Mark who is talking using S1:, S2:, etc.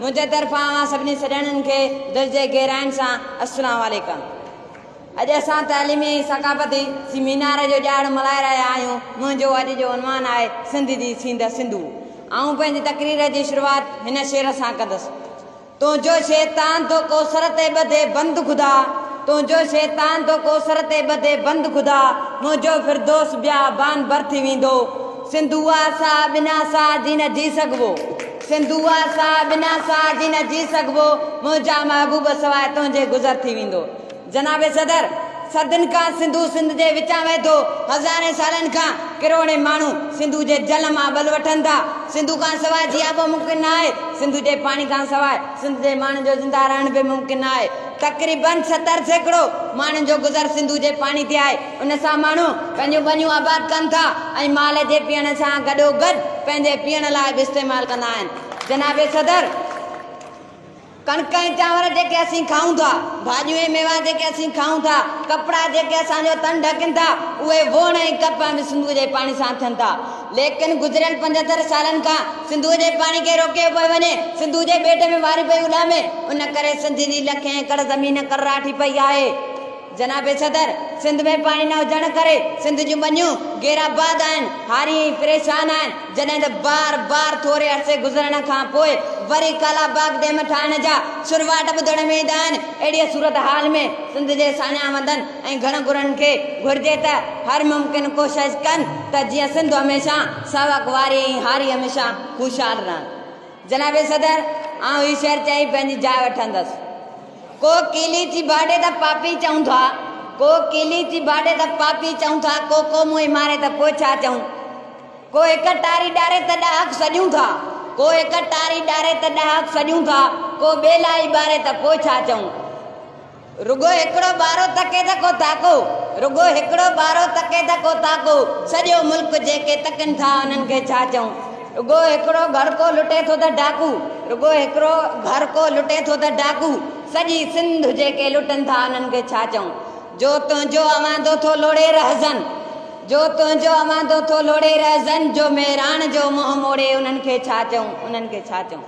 S1: منهنجي طرفان اوهان سڀني سڄڻن کي دل جي گهراين سان السلام عليڪم. اڄ اسان تعليمي ۽ ثقافتي سيمينار جو ڏهاڙو ملهائي رهيا آهيون. منهنجو اڄ جو عنوان آهي سنڌ جي سينڌ سنڌو. آئون پنهنجي تقرير جي شروعات هن شعر سان ڪندس. تنهنجو شيطان ٿو ڪو سر تي ٻڌي بند خدا تنهنجو شيطان ٿو ڪو سر تي ٻڌي بند خدا منهنجو فردوس بيابان بر ٿي ويندو سنڌو آ ساهه بنا ساهه جي نه جي سگهبو سنڌو آ ساهه بنا ساهه جي نه جي سگهبو منهنجا محبوب سواء تنهنجي گذر ٿي ويندو. جناب صدر، صدين کان سنڌو سنڌ جي وچان وهي ٿو. هزارين سالن کان ڪروڙين ماڻهو سنڌو جي جل مان ٻل وٺن ٿا. سنڌو کان سواء جياپو ممڪن نه آهي. سنڌو جي پاڻي کان سواء سنڌ جي ماڻهن جو زنده رهڻ به ممڪن نه آهي. تقريباً 70% ماڻهن جو گذر سنڌو جي پاڻي تي آهي. ان سان ماڻهو پنهنجون ٻنيون آباد ڪن ٿا ۽ مال جي پيئڻ سان گڏوگڏ پنهنجي پيئڻ لاء به استعمال ڪندا آهن. جناب صدر! ڪڻڪ ۽ چانور جيڪي اسين کائون ٿا، ڀاڄيون ۽ ميوا جيڪي اسين کائون ٿا، ڪپڙا جيڪي اسان جو تن ڍڪين ٿا، اهي ووڻ ۽ ڪپهه به سنڌوء جي پاڻي سان ٿين ٿا. ليڪن گذريل 75 سالن کان سنڌوء جي پاڻي کي روڪيو پيو وڃي. سنڌوء جي ٻيٽ ۾ واري پئي اڏامي. ان ڪري سنڌ جي لکين ايڪڙ زمين ڪرراٺي پئي آهي. جناب صدر، سنڌ ۾ پاڻي نه هجڻ ڪري سنڌ جون ٻنيون غير آباد آهن، هاري ائين پريشان آهن، جڏهن ته بار بار ٿوري عرصي گذرڻ کان پوء وري ڪالا باغ ڊيم ٺاهڻ جا سرواٽ ٻڌڻ ۾ ايندا آهن، اهڙيء صورتحال ۾ سنڌ جي ساڃاهه وندن ۽ گهڻ گهرن کي گهرجي ته هر ممڪن ڪوشش ڪن ته جيئن سنڌ هميشه ساوڪ واري ۽ هاري هميشه خوشحال رهن. جناب صدر، آئون هي شعر چئي پنهنجي جاء وٺندس. ڪو ڪيلي چيڀاٽي ته پاپي چئون ٿا، ڪو ڪيلي چيڀاٽي ته پاپي چئون ٿا، ڪو ڪو منهن ماري ته پوء ڇا چئون؟ ڪو هڪ ٽاري ڏاري ته ڏهاڪ سڏيون ٿا، ڪو هڪ ٽاري ڏاري ته ڏهاڪ سڏيون ٿا، ڪو ٻيلائي ٻاري ته پوء ڇا چئون؟ رڳو هڪڙو ٻارو تڪي ته ڪو تاڪو، رڳو هڪڙو ٻارو تڪي ته ڪو تاڪو، سڄو ملڪ جيڪي تڪن ٿا انهن کي ڇا چئون؟ رڳو هڪڙو گهر ڪو لٽي ٿو ته ڊاڪو، رڳو هڪڙو گهر ڪو لٽي ٿو ته ڊاڪو، سڄي سنڌ جيڪي لٽن ٿا انهن کي ڇا چئون؟ جو تنهنجو اوانڌو ٿو لوڙهي رهزن، جو تنهنجو اوانڌو ٿو لوڙهي رهزن، جو مهراڻ جو منهن موڙي انهن کي ڇا چئون، انهن کي ڇا چئون؟